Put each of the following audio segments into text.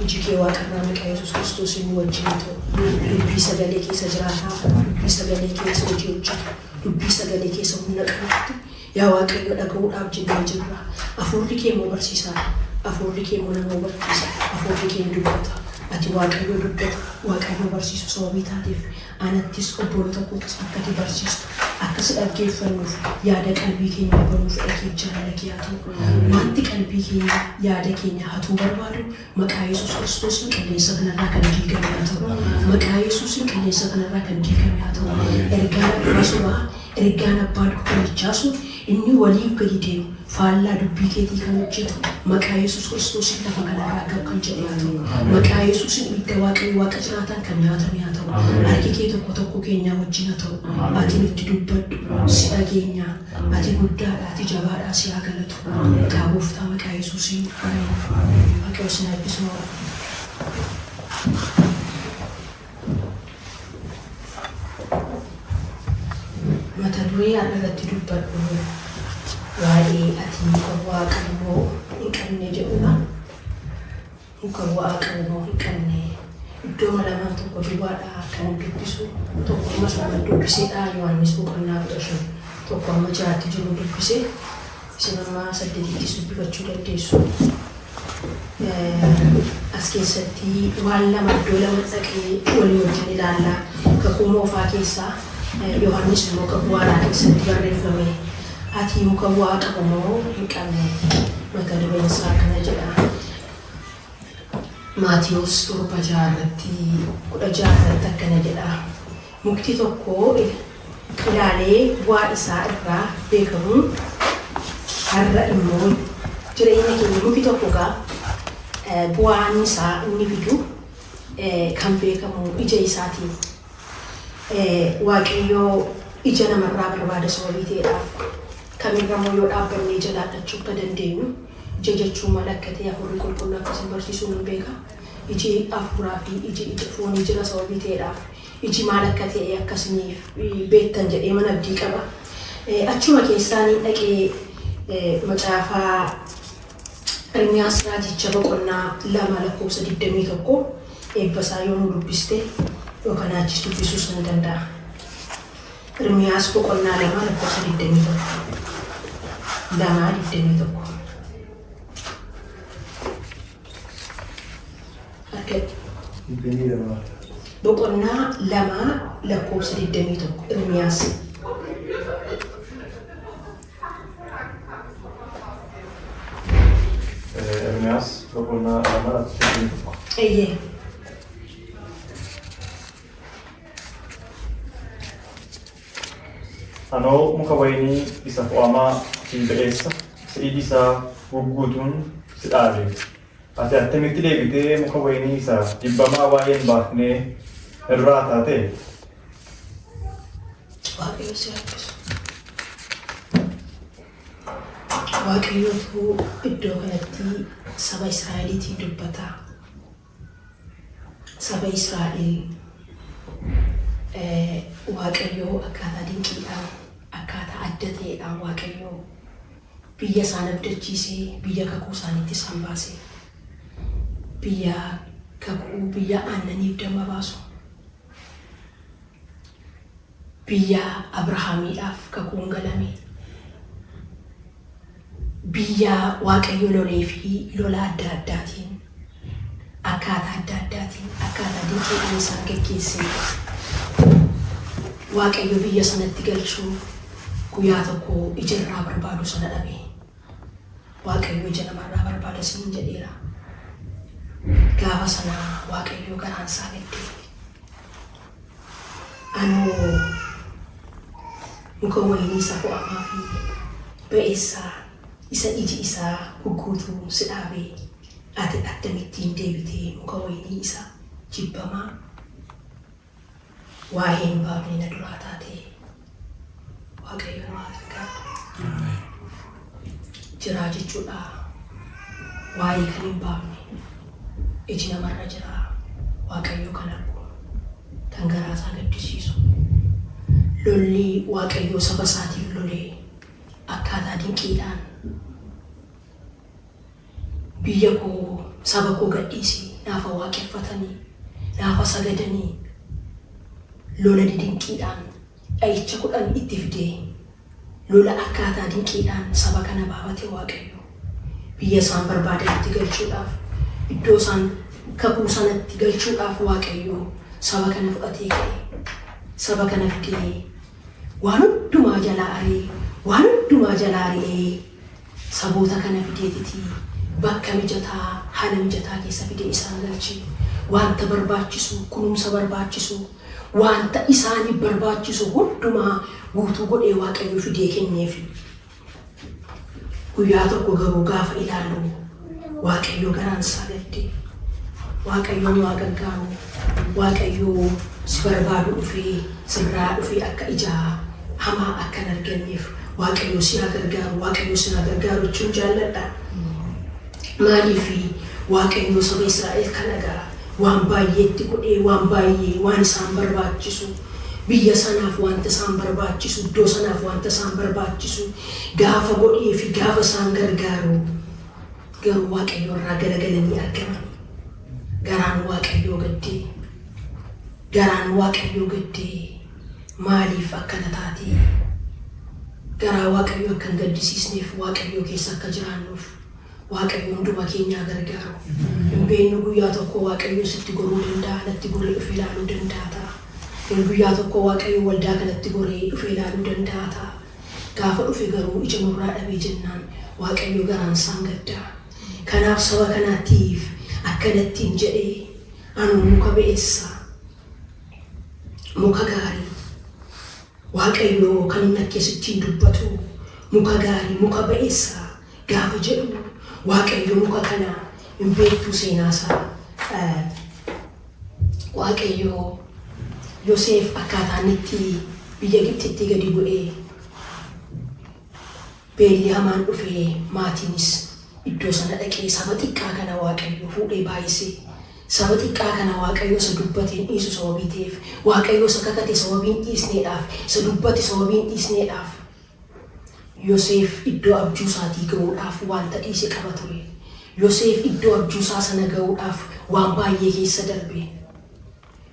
Hojii kee waaqarraa maqaa Yesuus Kiristoosiin nu wajjin haa ta'u. Dubbii sagalee keessa jiraataa, dubbii sagalee keessa hojii hojjetu, dubbii sagalee keessa humna qabutti yaa Waaqayyo dhaga'uudhaaf jennee jirra. Hafuurri kee immoo barsiisaadha. Hafuurri kee immoo nama hubachiisa. Hafuurri kee hin dubbata. Ati Waaqayyo dubbatu, Waaqayyo barsiisu sababii taateef anattis obboloota koottis akka ati barsiistu, akka si dhaggeeffannuuf yaada qalbii keenyaa banuu fedha keef jaalala kee haa ta'u. Wanti qalbii keenya yaada keenya hatuu barbaadu maqaa Yesuus Kiristoosiin qilleensa kanarraa kan diigame haa ta'u. Maqaa Yesuusiin qilleensa kanarraa kan diigame haa ta'u. Ergaan abbaa sobaa, ergaan abbaa dukkanichaa sun inni waliif gadi deemu faallaa dubbii keetii kan hojjetu maqaa Yesuus Kiristoosiin lafa kanarraa gab kan jedhe haa ta'u. Maqaa Yesuusiin ibidda Waaqayyo Waaqa jiraataan kan nyaatame haa ta'u. Harki kee tokko tokko keenyaa wajjin haa ta'u. Ati nutti dubbadhu, si dhageenya. Ati guddaadha, ati jabaadha, si haa galatu. Maqaa Gooftaa maqaa Yesuusiin. Ameen. Waaqayyo isin haa eebbisu. Mata duree har'a irratti dubbadhu waa'ee ati muka bu'aa qabu moo hin qabne jedhudha. Muka bu'aa qabu moo hin qabne. Iddoo lamaan tokko duwwaadha kan dubbisu, tokko amma sana dubbisedha, Yohaannis boqonnaa 15 tokko amma jiraatti jiru dubbise, isin amma saddeetittis dubbifachuu dandeessu. As keessatti waan lama iddoo lama dhaqee walii wajjin ilaalla. Kakuu Moofaa keessaa, Yohaannis immoo Kakuu Haaraa keessatti barreeffame. Ati muka bu'aa qabu moo hin qabne? Mata dureen isaa kana jedha. Maatiyos 7 6 irratti 16 irratti akkana jedha. Mukti tokko ilaalee bu'aa isaa irraa beekamu. Har'a immoo jireenya keenya muki tokko gaa bu'aan isaa inni fidu kan beekamu ija isaatiin. Waaqayyo ija namarraa barbaada sababii ta'eedhaaf kamirra immoo yoo dhaabbannee ija laadhachuu akka dandeenyu, ija jechuun maal akka ta'e Hafuurri Qulqulluu akka isin barsiisu nan beeka. Iji hafuuraa fi iji ija foonii jira sababii ta'eedhaaf iji maal akka ta'e akka isiniif beektan jedhee mana abdii qaba. Achuma keessaan dhaqee macaafaa Ermiyaas raajicha boqonnaa 2 lakkoofsa 21 Eebbasaa yoo nu dubbiste yookaan achis dubbisuus nan danda'a. Ermiyaas boqonnaa 2 lakkoofsa 21. 2 21. Argadhu. 22. Boqonnaa 2 lakkoofsa 21 Ermiyaas. Ermiyaas boqonnaa 2 lakkoofsa 21. Eeyyee. Anoo muka wayinii isa fo'amaa fi ba'eessa, isa iji isaa gugguutuun si dhaabe. Ati attamitti deebitee muka wayinii isa jibbamaa waa'ee hin baafnee irraa taate? Waaqayyo si haa eebbisu. Waaqayyotu iddoo kanatti saba Israa'eliitiin dubbata. Saba Israa'el Waaqayyo akkaataa dinqiidhaan, akkaataa adda ta'eedhaan Waaqayyo biyya isaan abdachiisee, biyya kakuu isaaniitti isaan baase. Biyya kakuu, biyya aannaniif damma baasu. Biyya Abrahaamiidhaaf kakuun galame. Biyya Waaqayyo lolee fi lola adda addaatiin, akkaataa adda addaatiin, akkaataa dinqiidhaan isaan geggeesse. Waaqayyo biyya sanatti galchuu guyyaa tokko ija irraa barbaadu sana dhabe. Waaqayyo ija namarraa barbaada isiniin jedheera. Gaafa sana Waaqayyo garaan isaa gadde. Anoo muka wayinii isa fo'amaa fi ba'eessaa isa iji isaa gugguutuu si dhaabe, ati attamittiin deebitee muka wayinii isa jibbamaa waa'ee hin baafne na duraa taate? Waaqayyo nu haa gargaaru. Jiraa jechuudha waa'ee kan hin baafne iji namarra jira, Waaqayyo kan argu, kan garaa isaa gaddisiisu. Lolli Waaqayyoo saba isaatiif lolee akkaataa dinqiidhaan biyya koo saba koo gadhiisi. Naafa waaqeffatanii, naafa sagadanii, lola didinqiidhaan dha'icha 10 itti fidee, lola akkaataa dinqiidhaan saba kana baafate Waaqayyo. Biyya isaan barbaadanitti galchuudhaaf, iddoo isaan kakuu sanatti galchuudhaaf Waaqayyo saba kana fudhatee ka'e. Saba kana fidee waan hundumaa jalaa ari'ee, waan hundumaa jalaa ari'ee saboota kana fideetiti bakka mijataa, haala mijataa keessa fidee isaan galche. Wanta barbaachisu, kunuunsa barbaachisu, wanta isaaniif barbaachisu hundumaa guutuu godhee Waaqayyo fidee kenneefi. Guyyaa tokko garuu gaafa ilaalu Waaqayyo garaan isaa gadde. Waaqayyo nu haa gargaaru. Waaqayyo si barbaadu dhufee sirraa dhufee akka ijaa hamaa akka hin arganneef Waaqayyo si haa gargaaru. Waaqayyo si haa gargaaru jechuun jaalladha. Maaliif Waaqayyo saba Israa'el kana egaa waan baay'eetti godhee, waan baay'ee waan isaan barbaachisu, biyya sanaaf wanta isaan barbaachisu, iddoo sanaaf wanta isaan barbaachisu gaafa godhee fi gaafa isaan gargaaru, garuu Waaqayyo irraa galagalanii argaman. Garaan Waaqayyoo gaddee. Garaan Waaqayyoo gaddee. Maaliif akkana taatee? Garaa Waaqayyoo akka hin gaddisiisneef, Waaqayyoo keessa akka jiraannuuf Waaqayyo hunduma keenyaa gargaaru. Hin beeknu, guyyaa tokko Waaqayyo sitti goruu danda'a, natti goree dhufe ilaaluu danda'a ta'a. Guyyaa tokko Waaqayyo waldaa kanatti goree dhufe ilaaluu danda'a ta'a. Gaafa dhufe garuu ija nurraa dhabee jennaan Waaqayyo garaan isaan gaddaa. Kanaaf saba kanaatiif akkanattiin jedhee, anuu muka ba'eessa, muka gaarii. Waaqayyo kan inni akkasittiin dubbatu muka gaarii, muka ba'eessa gaafa jedhu, Waaqayyo muka kana hin beektuu seenaasaa. Waaqayyo Yoseef akkaataa inni itti biyya Gibxitti gadi bu'ee, beelli hamaan dhufee, maatiinis iddoo sana dhaqee, saba xiqqaa kana Waaqayyo fuudhee baay'isee, saba xiqqaa kana Waaqayyo isa dubbate hin dhiisu sababii ta'eef, Waaqayyo isa kakate sababii hin dhiisneedhaaf, isa dubbate sababii hin dhiisneedhaaf, Yoseef iddoo abjuu isaatii ga'uudhaaf wanta dhiise qaba ture. Yoseef iddoo abjuu isaa sana ga'uudhaaf waan baay'ee keessa darbe.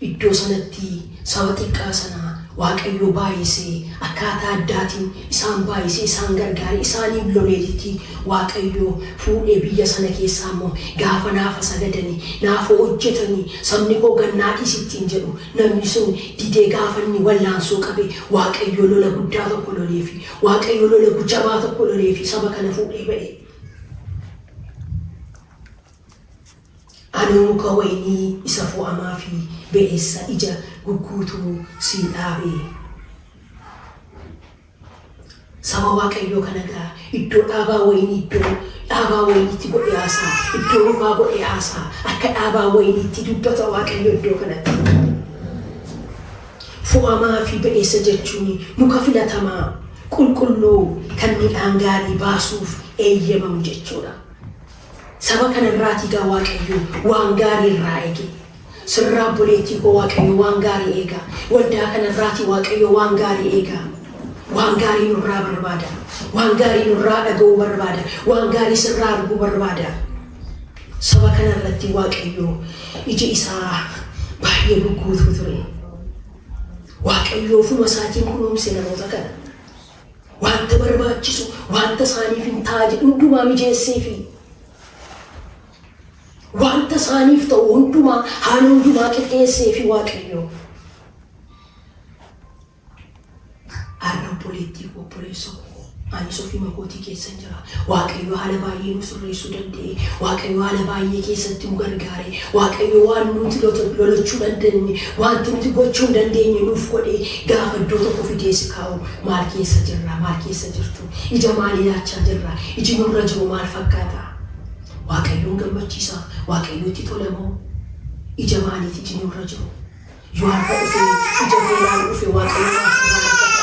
Iddoo sanatti saba xiqqaa sana Waaqayyo baay'isee, akkaataa addaatiin isaan baay'isee, isaan gargaare, isaaniif loleetitti Waaqayyo fuudhee biyya sana keessaa immoo gaafa naafa sagadanii, naafa hojjetanii, sabni koo gannaa dhiisittiin jedhu, namni sun didee gaafa inni wallaansoo qabe, Waaqayyo lola guddaa tokko loleefi, Waaqayyo lola jabaa tokko loleefi saba kana fuudhee ba'e. Ani muka wayinii isa fo'amaa fi ba'eessa ija gugguutuu sii dhaabe. Saba Waaqayyoo kana egaa iddoo dhaabaa wayinii, iddoo dhaabaa wayiniitti godhee haasaa, iddoo mukaa godhee haasaa, akka dhaabaa wayiniitti dubbata Waaqayyo iddoo kanatti. Fo'amaa fi ba'eessa jechuun muka filatamaa qulqulluu kan midhaan gaarii baasuuf eeyyamamu jechuudha. Saba kanarraatii gaa Waaqayyo waan gaarii irraa eege. Sirraa, obboleettii koo, Waaqayyo waan gaarii eega. Waldaa kanarraatii Waaqayyo waan gaarii eega. Waan gaarii nurraa barbaada. Waan gaarii nurraa dhaga'uu barbaada. Waan gaarii sirraa arguu barbaada. Saba kanarratti Waaqayyo iji isaa baay'ee gugguutuu ture. Waaqayyo ofuma isaatiin kunuunse namoota kana. Wanta barbaachisu, wanta isaaniif hin ta'a jedhu hundumaa mijeesseefi. Wanta isaaniif ta'u hundumaa, haala hundumaa qixxeesseefi Waaqayyo. Har'a, obboleettii koo, obboleessa koo, anis ofuma kootii keessan jira. Waaqayyo haala baay'ee nu sirreessuu danda'e. Waaqayyo haala baay'ee keessatti nu gargaare. Waaqayyo waan nuti lolachuu dandeenye, wanti nuti gochuu hin dandeenye nuuf godhe, gaafa iddoo tokko fidee si kaa'u maal keessa jirra? Maal keessa jirtu? Ija maalii laachaa jirra? Iji nurra jiru maal fakkaata? Waaqayyoon gammachiisa? Waaqayyootti tolamoo? Ija maaliiti iji nurra jiru? Yoo har'a dhufee ija kee ilaalu dhufe, Waaqayyo maal sirraa argata?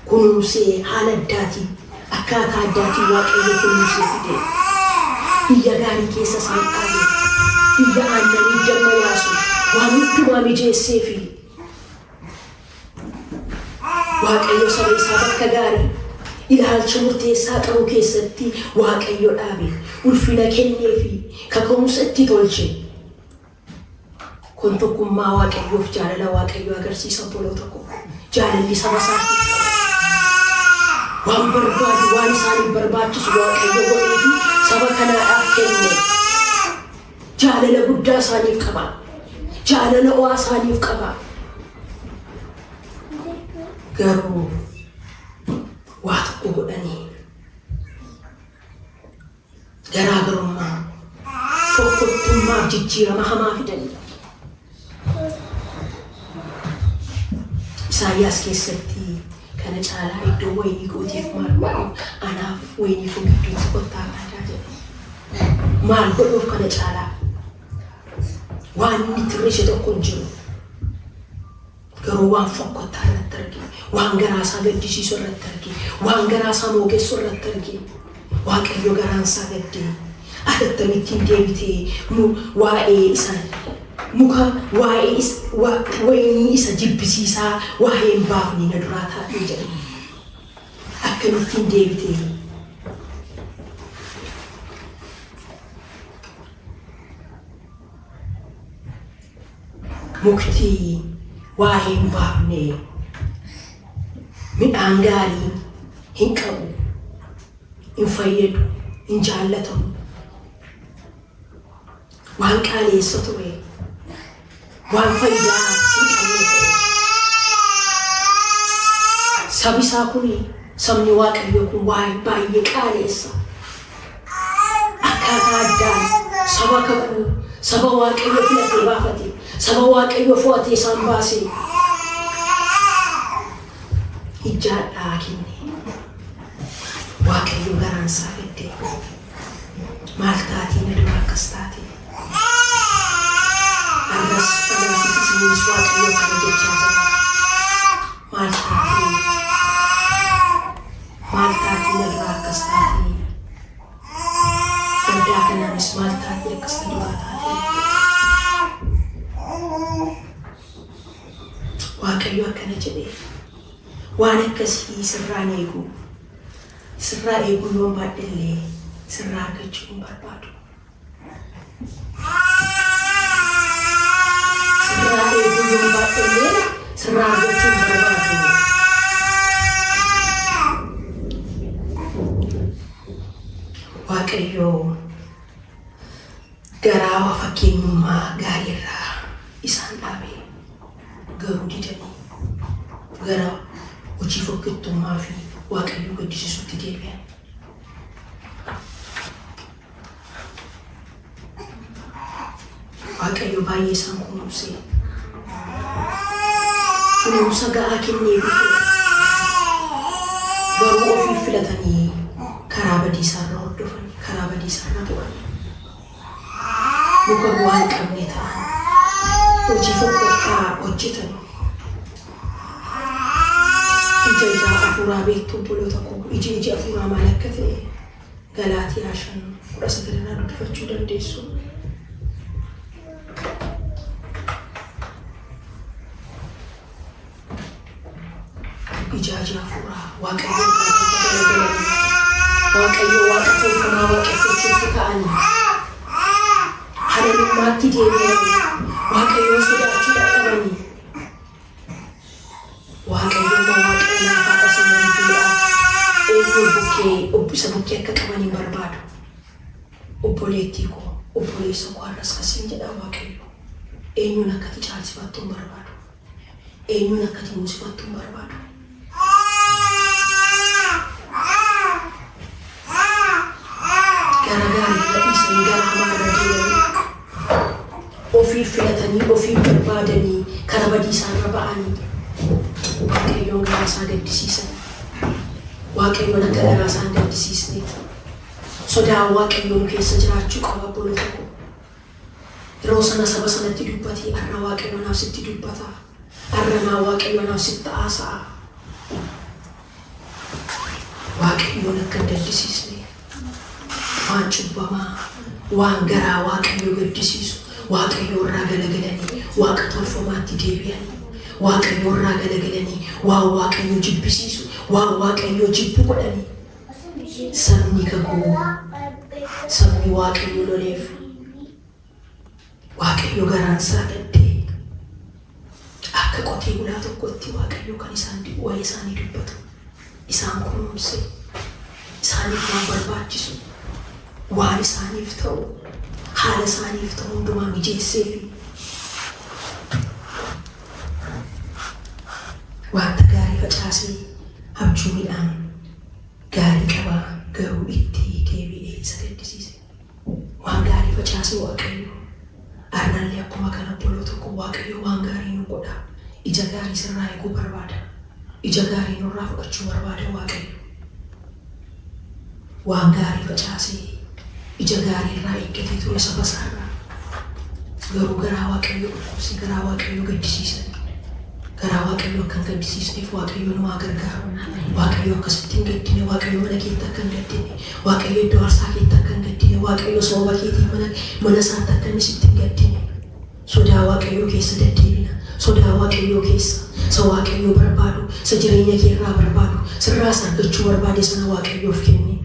Kunuunsee haala addaatiin, akkaataa addaatiin Waaqayyo kunuunsee fide. Biyya gaarii keessa isaan dhaabe. Biyya aannanii damma yaasu waan hundumaa mijeessee fi Waaqayyo saba isaa bakka gaarii, Ilaalcha murteessaa qabu keessatti Waaqayyo dhaabe, ulfina kenneefi kaka'umsa itti tolche. Kun tokkummaa Waaqayyoof jaalala Waaqayyoo agarsiisa obboloota koo. Jaalalli saba isaatiif qaba. Waan barbaadu waan isaaniif barbaachisu Waaqayyo godheefi saba kanaadhaaf kenne. Jaalala guddaa isaaniif qaba. Jaalala ho'aa isaaniif qaba. Garuu waa tokko godhanii garaagarummaa fokkottummaaf jijjiirama hamaa fidanii. Isaayyaas keessatti kana caalaa iddoo wayinii kootiif maal godhu anaaf wayinii koo gidduutti kottaa qaadaa jedhe. Maal godhuuf kana caalaa waan inni tirrise tokko hin jiru. Garuu waan fokkottaa irratti arge, waan garaa isaa gaddisiisu irratti arge, waan garaa isaa moogessu irratti arge. Waaqayyo garaan isaa gaddee ati akkamittiin deebitee mu waa'ee isa muka waa'ee is, wa, wayinii isa jibbisiisaa waa'ee hin baafne na duraa taatee jedhe. Akkamittiin deebitee Mukti waa hin baafne midhaan gaarii hin qabu, hin fayyadu, hin jaallatamu. Waan qaaleessa ture, waan faayidaa hin qabne ta'e. Sabi isaa kun, sabni Waaqayyoo kun waan baay'ee qaaleessa. Akkaataa addaan saba kakuu, saba Waaqayyo filatee baafate, saba Waaqayyo fo'atee isaan baase hijjaadhaa kenne. Waaqayyo garaan isaa gadde. Maal taatii na dura akkas taate? Arras anaafis isiniis Waaqayyo akkana jechaa jira. Maal taatee? Maal taatii na duraa akkas taatee? Waldaa kanaanis maal taatee akkas na duraa taatee? Waaqayyo akkana jedhee waan akkasii sirraan eegu sirraa eeguu yoon baadhellee sirraa argachuu hin barbaadu. Sirraa eeguu yoon baadhellee sirraa argachuu hin barbaadu. Waaqayyo garaa fakkeenyummaa gaarii irraa isaan dhaabe garuu didanii gara hojii fokkittummaa fi Waaqayyo gaddisiisutti deebi'an. Waaqayyo baay'ee isaan kunuunse. Kunuunsa ga'aa kenneefii ture. Garuu ofiif filatanii karaa badiisaarra hordofan, karaa badiisaarra bu'an. Muka bu'aa hin qabne ta'an. Hojii fokkottaa hojjetan. Ija ijaa afuuraa beektu obboloota koo, iji iji afuuraa maal akka ta'e Galaatiyaa 5, 19 irraa dubbifachuu dandeessu. Ijaa ija afuuraa Waaqayyo irraa gaafa galagalanii Waaqayyo waaqa tolfamaa waaqeffachuutti ka'anii halalummaatti deebi'anii Waaqayyoon sodaachuu dadhabanii Waaqayyo amma Waaqayyo naaf haadha sana bituudhaaf eenyuun bukkee isa bukkee akka qaban hin barbaadu. Obboleettii koo, obboleessa koo har'as kasiin jedha Waaqayyo. Eenyuun akka ati caalsifattu hin barbaadu. Eenyuun akka ati moosifattu hin barbaadu. Gara gaarii irra dhiisanii gara hamaa irra deemanii ofii filatanii ofii barbaadanii kara badiisaa irra ba'anii Waaqayyoon garaa isaa gaddisiisan. Waaqayyoon akka garaa isaa hin gaddisiisne. Sodaan Waaqayyoo nu keessa jiraachuu qaba obboloota koo. Yeroo sana saba sanatti dubbate har'a Waaqayyo naaf sitti dubbata. Har'a naa Waaqayyo naaf sitti haasa'a. Waaqayyoon akka hin gaddisiisne waan cubbamaa waan garaa Waaqayyoo gaddisiisu Waaqayyoo irraa galagalanii waaqa tolfamaatti deebi'anii Waaqayyoo irraa galagalanii waan Waaqayyo jibbisiisu Waan Waaqayyoo jibbu godhanii. Sabni kakuu, sabni Waaqayyo loleef, Waaqayyo garaan isaa gaddee akka qotee bulaa tokkotti Waaqayyo kan isaan waa'ee isaanii dubbatu isaan kunuunse, isaaniif waan barbaachisu, waan isaaniif ta'u, haala isaaniif ta'u hundumaa mijeessee fi wanta gaarii facaasee abjuu midhaan gaarii qaba, garuu itti deebi'ee isa gaddisiise. Waan gaarii facaase Waaqayyo. Arrallee akkuma kana, obboloo tokko, Waaqayyo waan gaarii nu godha. Ija gaarii sirraa eeguu barbaada. Ija gaarii nurraa fudhachuu barbaada Waaqayyo. Waan gaarii facaasee ija gaarii irraa eeggatee ture saba isaarraa. Garuu garaa Waaqayyo dhukkubse, garaa Waaqayyo gaddisiisan. Garaa Waaqayyo akka hin gaddisiisneef Waaqayyo nu haa gargaaru. Waaqayyo akkasitti hin gaddine, Waaqayyo mana keetti akka hin gaddine, Waaqayyo iddoo aarsaa keetti akka hin gaddine, Waaqayyo sababa keetiin mana isaatti akka inni sitti hin gaddine. Sodaa Waaqayyoo keessa deddeebina. Sodaa Waaqayyoo keessa isa Waaqayyo barbaadu, isa jireenya kee irraa barbaadu, sirraas argachuu barbaade sana Waaqayyoof kenni.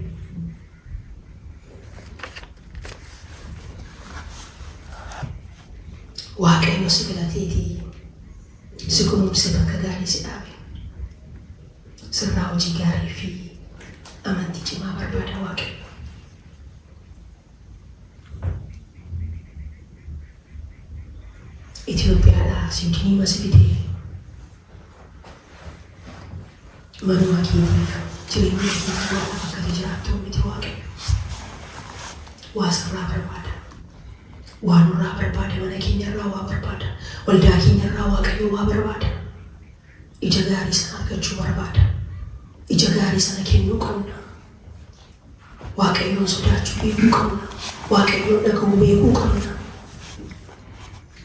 Waaqayyo si filateetii si kunuunse, bakka gaarii si dhaabe. Sirraa hojii gaarii fi amantii cimaa barbaada Waaqayyo. Itoophiyaadhaa Siwiidinii si fidee manuma keetiif, jireenya keetiif waan akka ati jiraattu miti Waaqayyo. Waa sirraa barbaada. Waa nurraa barbaada. Mana keenyarraa waa barbaada. Waldaa keenyarraa Waaqayyo waa barbaada. Ija gaarii sana argachuu barbaada. Ija gaarii sana kennuu qabna. Waaqayyoon sodaachuu beekuu qabna. Waaqayyoon dhaga'uu beekuu qabna.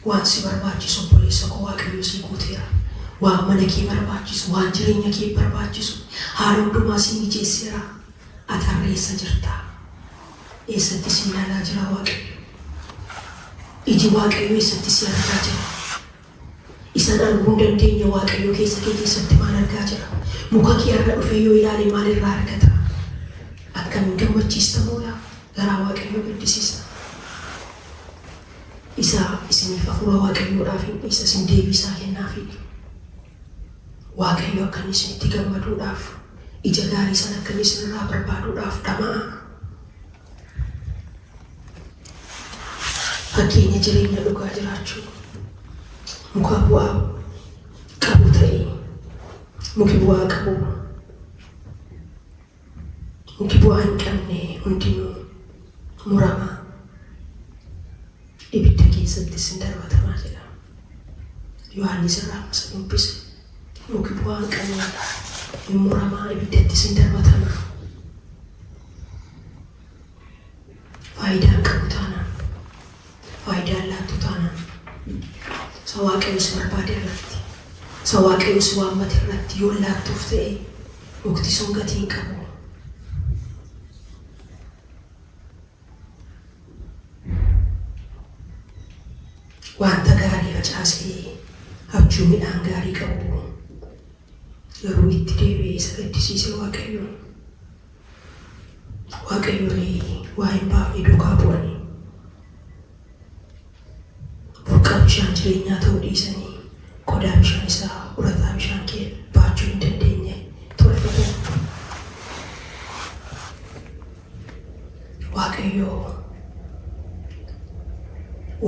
Waan si barbaachisu, obboleessa koo, Waaqayyo sii guuteera. Waan mana kee barbaachisu, waan jireenya kee barbaachisu haala hundumaa sii mijeesseera. Ati har'a eessa jirta? Eessatti si ilaalaa jira Waaqayyo? Iji Waaqayyo eessatti si argaa jira? Isan arguu hin dandeenye Waaqayyo keessa kee keessatti maal argaa jira? Muka kee har'a dhufee yoo ilaale maal irraa argata? Akkamiin gammachiista moo yaa garaa Waaqayyoo gaddisiista? Isa isiniif hafuura Waaqayyoodhaaf hin dhiisa, isin deebii isaa kennaafii. Waaqayyo akka inni isinitti gammaduudhaaf, ija gaarii sana akka inni isinirraa barbaaduudhaaf dhama'aa. Fakkeenya jireenya dhugaa jiraachuu, muka bu'aa qabu ta'e, muki bu'aa qabu, muki bu'aa hin qabne hundinuu murama, ibidda keessattis hin darbatamaa jedha. Yohaannis irraa masa dubbise. Muki bu'aa hin qabne hin muramaa, ibiddattis hin darbatamaa. Faayidaa hin qabu taanaan, faayidaa hin laattu taanaan, isa Waaqayyo si barbaade irratti, isa Waaqayyo si waammate irratti yoo hin laattuuf ta'e, mukti sun gatii hin qabu. Wanta gaarii facaasee abjuu midhaan gaarii qabu, garuu itti deebi'ee isa gaddisiise Waaqayyoon. Waaqayyoon waa hin baafne duukaa bu'anii, burqaa bishaan jireenyaa ta'uu dhiisanii, qodaa bishaan isaa urataa bishaan kee baachuu hin dandeenye tolfatan. Waaqayyo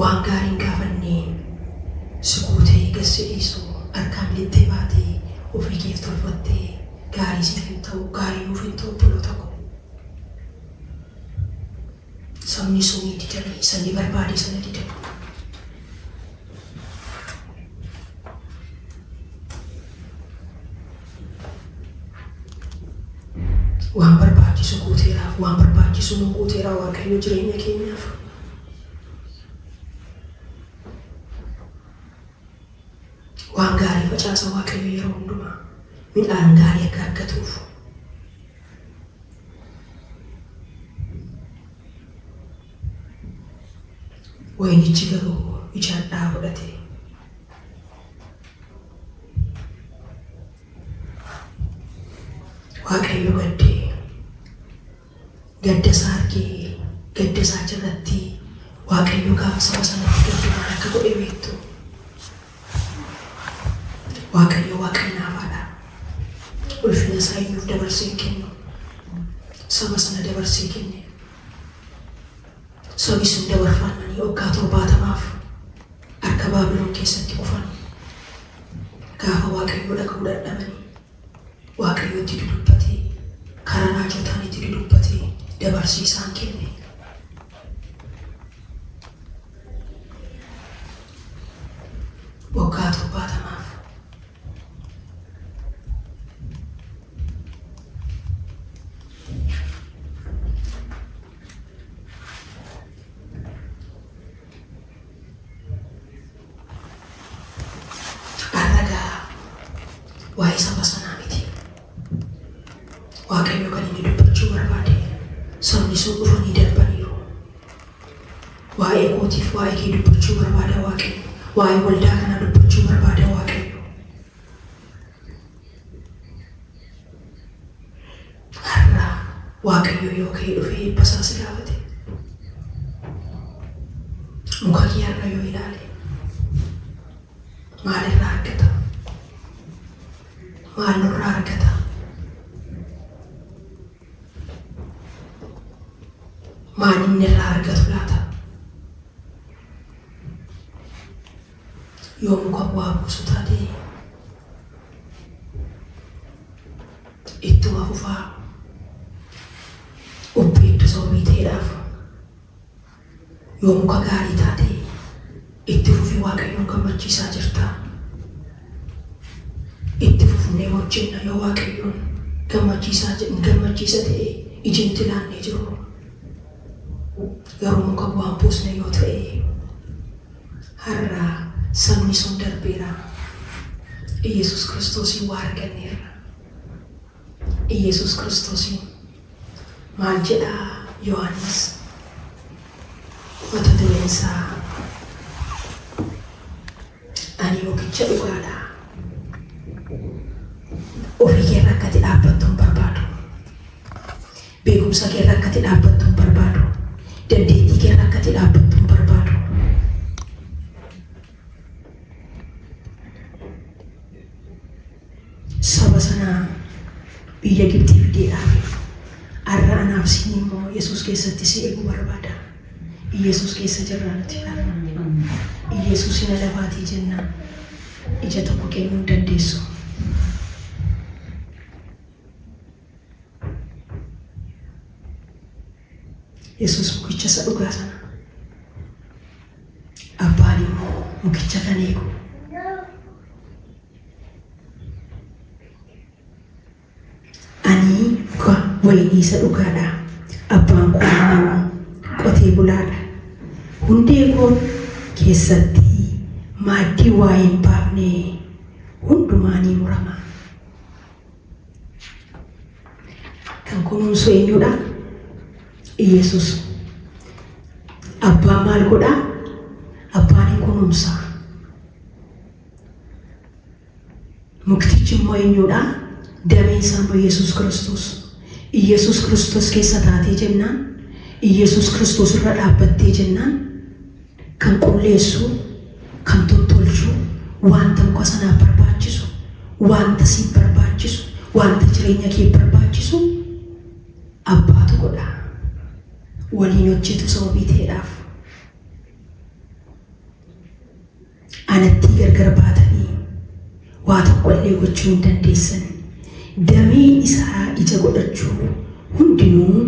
waan gaariin gaafannee si guutee gassi dhiisu, harkaan lixxee baatee ofii keef tolfattee gaarii siif hin ta'u, gaarii nuuf hin ta'u, obboloota koo. Sabni sunii didanii, sanyii barbaade sana didan. Waan barbaachisu guuteeraaf, waan barbaachisu nu guuteeraa Waaqayyo jireenya keenyaaf. Waan gaarii facaasa Waaqayyo yeroo hundumaa midhaan gaarii akka argatuuf. Wayinichi garuu ija hadhaa godhate. Gadda isaa argee gadda isaa jalatti Waaqayyo gaafa saba sanatti gadde maal akka godhe beektu? Waaqayyo Waaqa hinaafaadha. Ulfina isaa eenyuuf dabarsee hin kennu. Saba sana dabarsee kenne. Sabi sun dabarfamanii waggaa 70f harka Baabilon keessatti kufan. Gaafa Waaqayyoo dhaga'uu dadhabanii Waaqayyo itti dudubbatee karaa raajotaan itti dudubbatee dabarsee isaan kenne. Waggaa 70f. Har'a gaa waa'ee saba sanaa miti. Waaqayyo kan inni dubbachuu barbaade sabni sun dhufanii darbaniiru. Waa'ee kootiif waa'ee kee dubbachuu barbaada Waaqayyo. Waa'ee waldaa kanaa dubbachuu barbaada Waaqayyo. Har'a Waaqayyo yoo ka'ee dhufee eebba isaa si gaafate, muka kee har'a yoo ilaale maal irraa argata? Maal nurraa argata? Maal inni irraa argatu laata? Yoo muka bu'aa buusu taate ittuma fufaa ubbeeddu sababii ta'eedhaaf yoo muka gaarii taate itti fufii Waaqayyoon gammachiisaa jirta. Itti fufnee hojjenna yoo Waaqayyoon gammachiisaa gammachiisa ta'e iji nuti laannee jiru. Garuu muka bu'aan buusne yoo ta'e har'a sabni sun darbeera. Iyyasuus Kiristoosiin waa arganneerra. Iyyasuus Kiristoosiin maal jedha Yohaannis mata dureen isaa ani mukicha dhugaadha. Ofii keerra akka ati dhaabbattu hin barbaadu. Beekumsa keerra akka ati dhaabbattu hin barbaadu. Dandeettii keerra akka ati dhaabbattu hin barbaadu. Saba sana biyya Gibxii fidee dhaabe. Har'a anaaf siin immoo Yesuus keessatti si eeguu barbaada. Iyesuus keessa jirra nuti har'a. Iyesuusin ala baatii jennaan ija tokko kennuu hin dandeessu. Yesuus mukicha isa dhugaa sana. Abbaan immoo mukicha kan eegu. Ani muka wayinii isa dhugaa dha, abbaan koo immoo qotee bulaa dha. Hundee koo keessatti maaddii waa hin baafne hundumaa ni murama. Kan kunuunsu eenyudha? Iyesuus. Abbaan maal godha? Abbaan hin kunuunsa. Muktichi immoo eenyudha? Dameen isaa immoo Yesuus Kiristoos. Iyyasuus Kiristoos keessa taatee jennaan, Iyyasuus Kiristoos irra dhaabbattee jennaan kan qulleessu, kan tottolchu, wanta muka sanaaf barbaachisu, wanta siif barbaachisu, wanta jireenya kee barbaachisu abbaatu godha. Waliin hojjetu sababii ta'eedhaaf. Anattii gargar baatanii waa tokko illee gochuu hin dandeessan. Damee isaa ija godhachuu hundinuu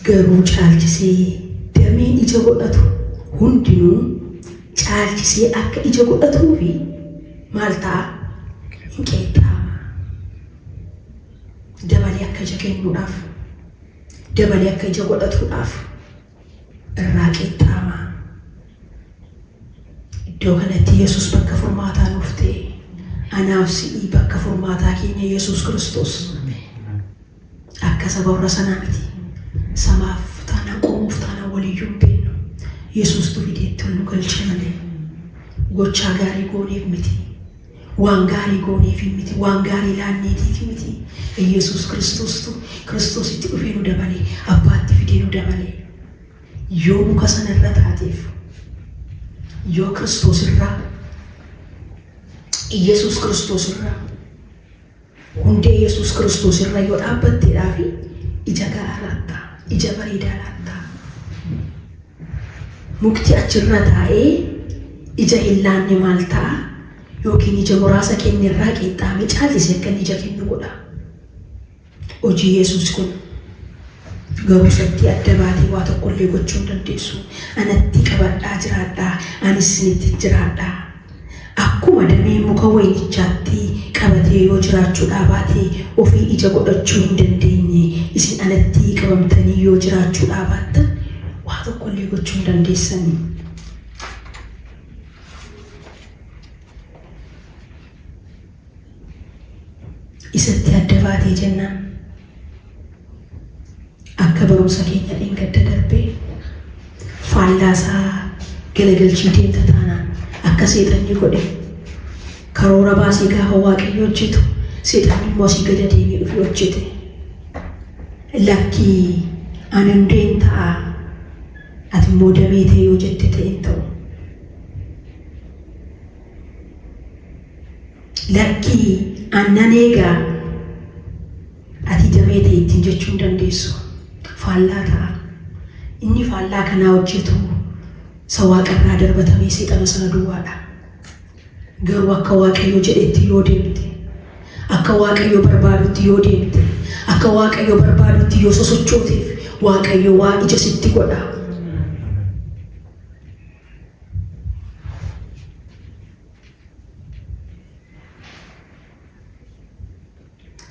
garuu caalchisee dameen ija godhatu hundinuu caalchisee akka ija godhatuufi maal ta'a? Hin qeexxaama. Dabalee akka ija kennuudhaaf, dabalee akka ija godhatuudhaaf irraa qeexxaama. Iddoo kanatti Yesuus bakka furmaataa nuuf ta'e. Anaaf si'ii bakka furmaataa keenya Yesuus Kiristoos. Akka saba warra sanaa miti. Samaaf taanaan qomoof taanaan waliyyuu hin beeknu. Yesuustu fideetti ol nu galche malee. Gochaa gaarii gooneef miti. Waan gaarii gooneefi miti, waan gaarii laanneetiifi miti. Iyyasuus Kiristoostu Kiristoositti dhufee nu dabale, Abbaatti fidee nu dabale. Yoo muka sana irra taateef, yoo Kiristoos irraa, Iyyasuus Kiristoos irraa, hundee Yesuus Kiristoos irra yoo dhaabbatteedhaa fi ija ga'aa laatta, ija bareedaa laatta. Mukti achirra taa'ee ija hin laanne maal ta'a? Yookiin ija muraasa kenne irraa qeexxaamee caalchisee akka inni ija kennu godha. Hojii Yesuus kun garuu isatti adda baatee waa tokkollee gochuu hin dandeessu. Anatti qabadhaa jiraadhaa, anis isinitti jiraadhaa. Akkuma damee muka wayinichaatti qabatee yoo jiraachuudhaa baate ofii ija godhachuu hin dandeenye, isin anatti qabamtanii yoo jiraachuudhaa baattan waa tokkollee gochuu hin dandeessani. Isatti adda baatee jennaan akka barumsa keenya dheengadda darbee faallaasaa galagalchii deemta taanaan akka seexanni godhe karoora baasee gaafa Waaqayyo hojjetu seexanni immoo asii gad adeemee dhufee hojjete. Lakkii ani hundeen ta'a ati immoo damee ta'e yoo jette ta'e hin ta'u. Lakkii an nan eega ati damee ta'e ittiin jechuu hin dandeessu. Faallaa ta'a. Inni faallaa kanaa hojjetu isa waaqarraa darbatamee seexana sana duwwaadha. Garuu akka Waaqayyo jedhetti yoo deemte, akka Waaqayyo barbaadutti yoo deemte, akka Waaqayyo barbaadutti yoo sosochooteef Waaqayyo waa ija sitti godha.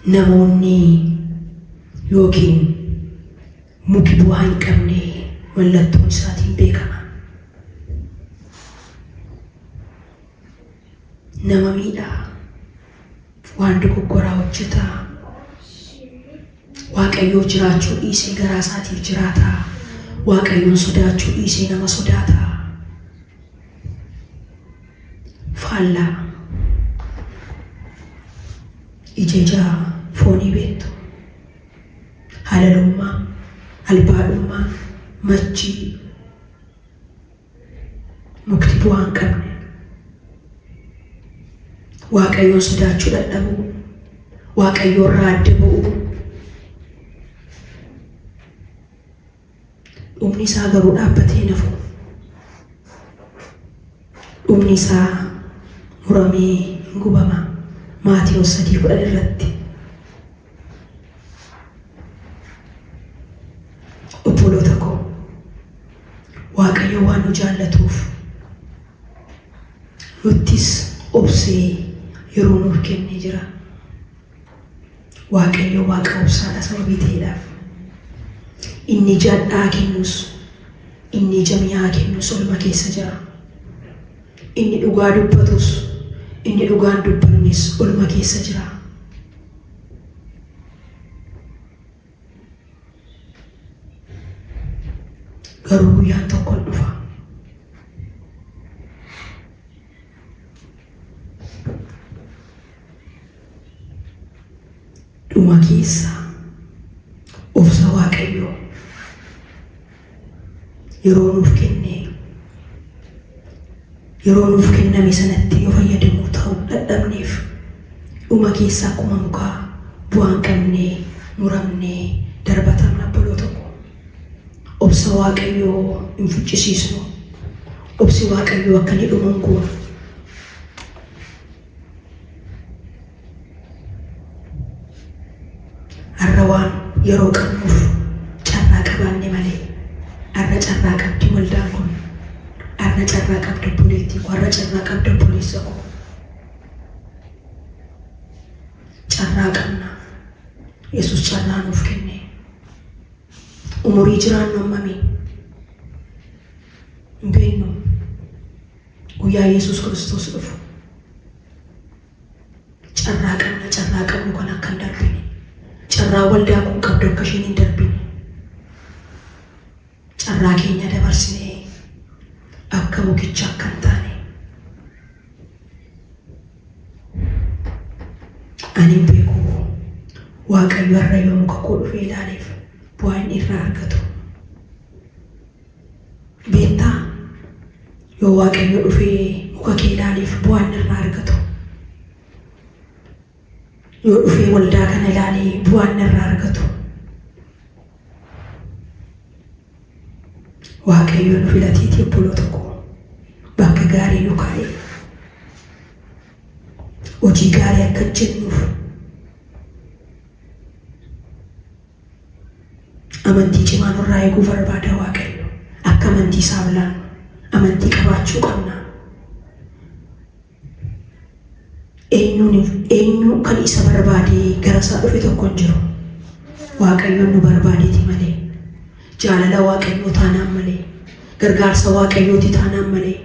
Namoonni yookiin muki bu'aa hin qabne mallattoon isaatiin beekama. Nama miidhaa, waan dogoggoraa hojjetaa, Waaqayyoo jiraachuu dhiisee garaa isaatiif jiraata. Waaqayyoon sodaachuu dhiisee nama sodaata. Faallaa ija ijaa foonii beektu. Halalummaa, albaadhummaa, machii, mukti bu'aa hin qabne. Waaqayyoon sodaachuu dadhabuu, Waaqayyoo irraa adda ba'uu. Dhumni isaa garuu dhaabbatee hin hafu. Dhumni isaa muramee hin gubama. Maatewos 3:10 irratti. Obboloota koo, Waaqayyo waan nu jaallatuuf nuttis obsee yeroo nuuf kennee jira. Waaqayyo Waaqa obsaadha sababii ta'eedhaaf. Inni ija hadhaa'aa kennus, inni ija mi'aa kennus olma keessa jira. Inni dhugaa dubbatus, inni dhugaa hin dubbannes olma keessa jira. Garuu guyyaan tokko hin dhufa. Dhuma keessa obsa Waaqayyoo yeroo nuuf kenne yeroo nuuf kenname sanatti yoo fayyadamuu ta'u dadhabneef dhuma keessa akkuma mukaa bu'aa hin qabne muramnee darbatamna obboloota koo. Obsa Waaqayyoo hin ficcisiisnu. Obsi Waaqayyoo akka inni dhumu hin goonu. Har'a waan yeroo qabnuuf carraa qabaanne malee har'a carraa qabdi waldaan kun. Har'a carraa qabdi obboleettii koo. Har'a carraa qabdi obboleessa koo. Carraa qabna. Yesuus carraa nuuf kenne. Umurii jiraannu hammami? Hin beeknu. Guyyaa Yesuus Kiristoos dhufu. Carraa qabna, carraa qabnu kan akka hin darbine. Carraa waldaa kun qabdu akka isheen hin darbine. Carraa keenya dabarsinee akka mukicha akka hin taane. Waaqayyo har'a yoo muka koo dhufee ilaaleef bu'aa inni irraa argatu beektaa? Yoo Waaqayyo dhufee muka kee ilaaleef bu'aa inni irraa argatu, yoo dhufee waldaa kana ilaalee bu'aa inni irraa argatu, Waaqayyo nu filateeti, obboloota koo, bakka gaarii nu kaa'e, hojii gaarii akka hojjennuuf, amantii cimaa nurraa eeguu barbaada Waaqayyo. Akka amantii isaaf laannu amantii qabaachuu qabna. Eenyuun eenyu kan isa barbaadee gara isaa dhufe tokko hin jiru. Waaqayyoon nu barbaadeeti malee, jaalala Waaqayyoo taanaan malee, gargaarsa Waaqayyooti taanaan malee,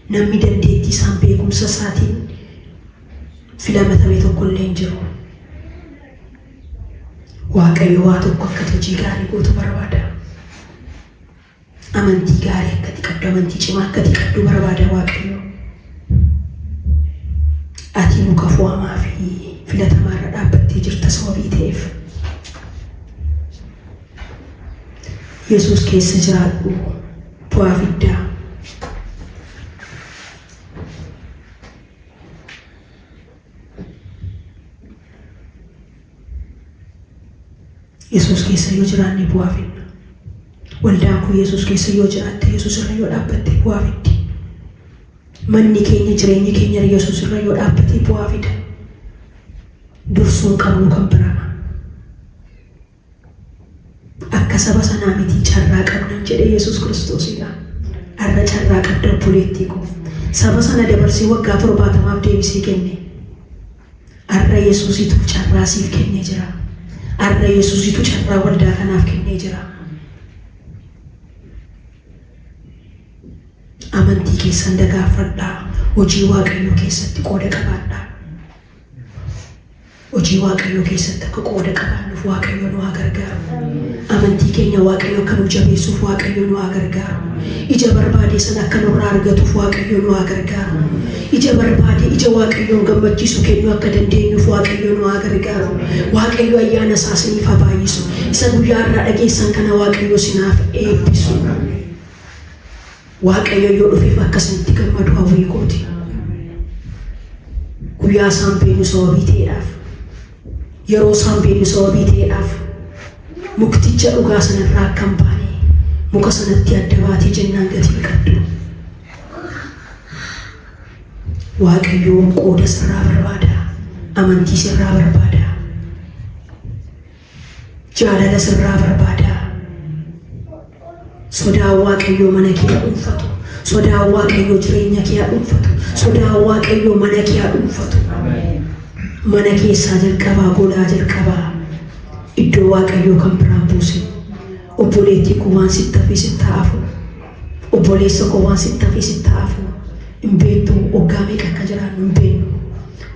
namni dandeettii isaan beekumsa isaatiin filamatame tokko illee hin jiru. Waaqayyo waa tokko akka hojii gaarii gootu barbaada. Amantii gaarii akkati qabdu, amantii cimaa akkati qabdu barbaada Waaqayyo. Ati muka fo'amaa fi filatamaa irra dhaabbattee jirta sababii ta'eef. Yesuus keessa jiraadhu, bu'aa fiddaa. Yesuus keessa yoo jiraanne bu'aa fidna. Waldaan kun Yesuus keessa yoo jiraatte, Yesuus irra yoo dhaabbatte bu'aa fiddi. Manni keenya, jireenyi keenya Yesuus irra yoo dhaabbate bu'aa fida. Dursuun qabnu kan biraa. Akka saba sanaa miti, carraa qabnan jedhe Yesuus Kiristoosidha. Har'a carraa qabda, obboleettii koo. Saba sana dabarsee waggaa 70f deebisee kenne. Har'a Yesuusitu carraa siif kennee jira. Har'a Yesuusitu carraa waldaa kanaaf kennee jira. Amantii keessan dagaagfadhaa. Hojii Waaqayyoo keessatti qooda qabaadhaa. Hojii Waaqayyoo keessatti akka qooda qabaannuuf Waaqayyo nu haa gargaaru. Amantii keenya Waaqayyo akka nu jabeessuuf Waaqayyo nu haa gargaaru. Ija barbaade sana akka nurraa argatuuf Waaqayyo nu haa gargaaru. Ija barbaade, ija Waaqayyoon gammachiisu kennuu akka dandeenyuuf Waaqayyo nu haa gargaaru. Waaqayyo ayyaana isaa isiniif haa baay'isu. Isa guyyaa irraa dhageessan kana Waaqayyo isinaaf eebbisu. Waaqayyo yoo dhufeef akkasinitti gammadu hawwii kooti. Guyyaa isaan beenyu sababii ta'eedhaaf, yeroo isaan beenyu sababii ta'eedhaaf, mukticha dhugaa sanarraa akka hin baane, muka sanatti adda baatee jennaan gatii qabdu. Waaqayyoon qooda sirraa barbaada. Amantii sirraa barbaada. Jaalala sirraa barbaada. Sodaan Waaqayyoo mana kee haa dhuunfatu. Sodaan Waaqayyoo jireenya kee haa dhuunfatu. Sodaan Waaqayyoo mana kee haa dhuunfatu. Mana keessaa jalqabaa, golaa jalqabaa. Iddoo Waaqayyoo kan biraan buusin. Obboleettii koo, waan sitti hafee sitti haa hafu. Obboleessa koo, waan sitti hafee sitti haa hafu. Hin beektu, waggaa meeqa akka jiraannu hin beeknu.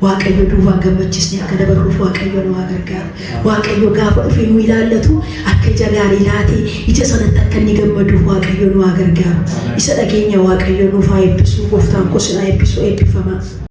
Waaqayyo duwwaa gammachisnee akka dabarruuf Waaqayyo nu haa gargaaru. Waaqayyo gaafa dhufee nu ilaallatu akka ija gaarii laatee ija sanatti akka inni gammaduuf Waaqayyo nu haa gargaaru. Isa dhageenya Waaqayyo nuuf haa eebbisu. Gooftaan koo sin haa eebbisu, eebbifamaa.